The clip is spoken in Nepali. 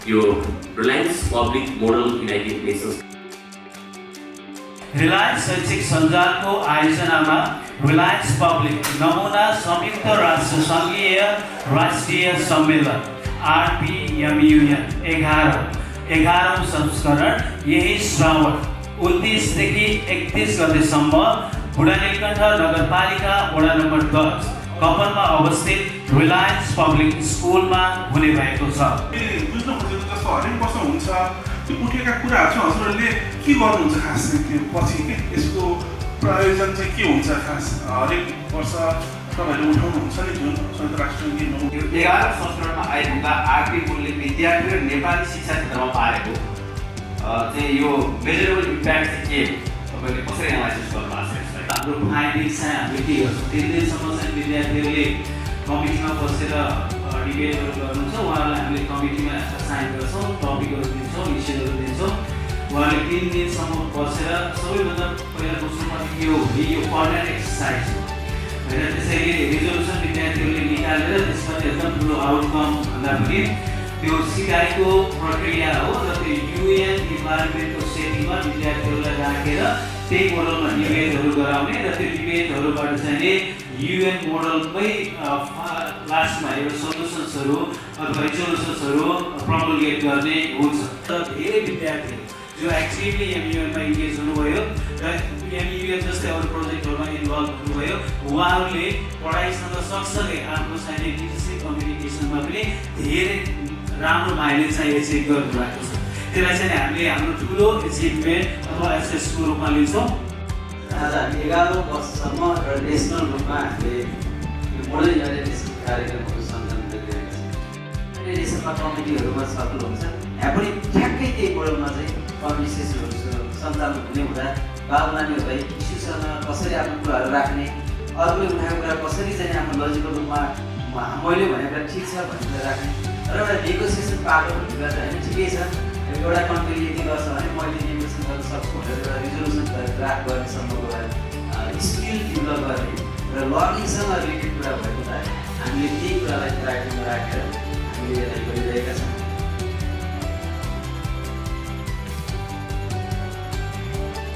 यो Reliance public model United nations Reliance शैक्षिक सञ्जालको आयोजनामा रिलायन्स पब्लिक नमुना संयुक्त राष्ट्र सङ्घीय राष्ट्रिय सम्मेलन RPMUN 11औं संस्करण यही श्रावण 29 देखि 31 गतेसम्म बुढानीलकण्ठ नगरपालिका वडा नम्बर 10 कपनमा अवस्थित रिलायन्स पब्लिक स्कुलमा हुने भएको छ। बुझ्न खोजेको जस्तो हरेक वर्ष हुन्छ त्यो उठेका कुराहरू चाहिँ हजुरहरूले के गर्नुहुन्छ खास त्यो पछि के यसको प्रयोजन चाहिँ के हुन्छ खास हरेक वर्ष तपाईँहरूले उठाउनुहुन्छ नि जुन संयुक्त राष्ट्र यो 11औं संस्करणमा आइपुग्दा आरपी मूल्य विद्यार्थी र नेपाली शिक्षा क्षेत्रमा पाएको चाहिँ यो मेजरेबल इम्प्याक्ट चाहिँ के तपाईँले कसरी एनालाइसिस गर्नुभएको छ? हाम्रो फाइन्डिङ्स चाहिँ हामीले के गर्छौँ 3 दिनसम्म चाहिँ विद्यार्थीहरूले कमिटीमा बसेर डिबेटहरू गर्नुहुन्छ। उहाँहरूलाई हामीले कमिटीमा साइन गर्छौँ, टपिकहरू दिन्छौँ, विषयहरू दिन्छौँ। उहाँले 3 दिनसम्म बसेर सबैभन्दा पहिला बुझ्नुपर्ने के हो भने यो कर्नर एक्सर्साइज हो होइन। त्यसैले रिजोल्युसन विद्यार्थीहरूले निकालेर त्यसमा एकदम ठुलो आउटकम भन्दा पनि त्यो सिकाइको प्रक्रिया हो र त्यो UN इन्भाइरोमेन्टको सेटिङमा विद्यार्थीहरूलाई राखेर त्यही मोडलमा डिबेटहरू गराउने र त्यो डिबेटहरूबाट चाहिँ UN मोडलमै लास्टमा एउटा सल्युसन्सहरू अथवा रिजोल्युसन्सहरू प्रमोलगेट गर्ने हुन्छ। तर धेरै विद्यार्थीहरू जो एक्टिभली MUNमा इन्गेज हुनुभयो र MUN जस्तै अरू प्रोजेक्टहरूमा इन्भल्भ हुनुभयो उहाँहरूले पढाइसँग सँगसँगै आफ्नो चाहिँ लिडरसिप कम्युनिकेसनमा पनि धेरै राम्रो माइलेज चाहिँ एचिभ गर्नुभएको छ। त्यसलाई चाहिँ हामीले हाम्रो ठुलो एचिभमेन्ट अथवा एसएसको रूपमा लिन्छौँ। आज हामी 11औं वर्षसम्म एउटा नेसनल रूपमा हामीले यो मोडल युनाइटेड नेसन्स कार्यक्रमहरू सञ्चालन गरिरहेका छौँ। नेसनमा कमिटीहरूमा छलफल हुन्छ। यहाँ पनि ठ्याक्कै त्यही मोडलमा चाहिँ कमिटी सेसनहरू सञ्चालन हुने हुँदा बाबु नानीहरूलाई इस्युसँग कसरी आफ्नो कुराहरू राख्ने, अरूले उठाएको कुरा कसरी चाहिँ आफ्नो लजिकल रूपमा मैले भनेको कुरा ठिक छ भनेर राख्ने र एउटा नेगोसिएसन पाएको भन्ने कुरा चाहिँ होइन ठिकै छ। एउटा कन्ट्रीले यति गर्छ भने मैले नेगोसिएसन गर्न सक्छु भनेर एउटा रिजोल्युसन ड्राफ्ट गर्नेसम्मको लागि स्किल डेभलप गर्ने र लर्निङसँग रिलेटेड कुरा भएको हुँदा हामीले त्यही कुरालाई प्रायोरिटीमा राखेर हामीले यसलाई गरिरहेका छौँ।